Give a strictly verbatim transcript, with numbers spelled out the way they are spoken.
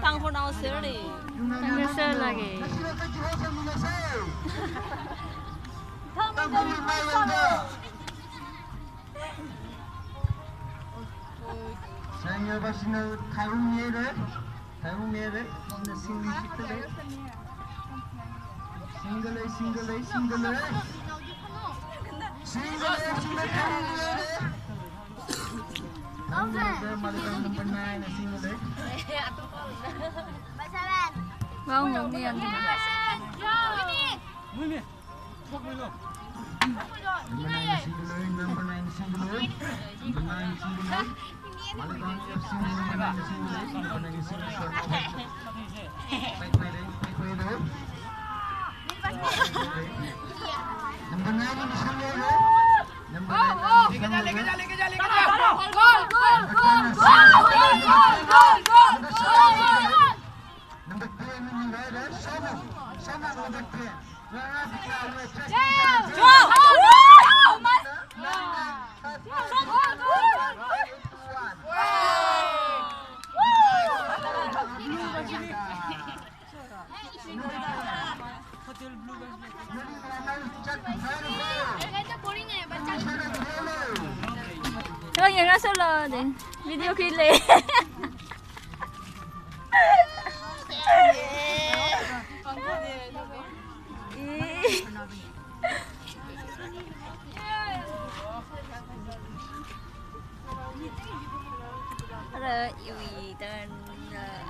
Tangkhul nao sir ni. Tangkhul sir lagi. Sanya basina thaung yere, thaung yere, na singli shitale. Single, single, single. Single, single, thaung yere. Number, Maligang number nine, single. Wow, ngomni ang. Number nine single, number nine single, number nine single. Maligang F C number nine single, number nine single. Back, back, back, back, back. Number nine single, number nine single. Number ten, number ten. Thang yang ngasolo de. Video kile. Ara iwi tan, uh,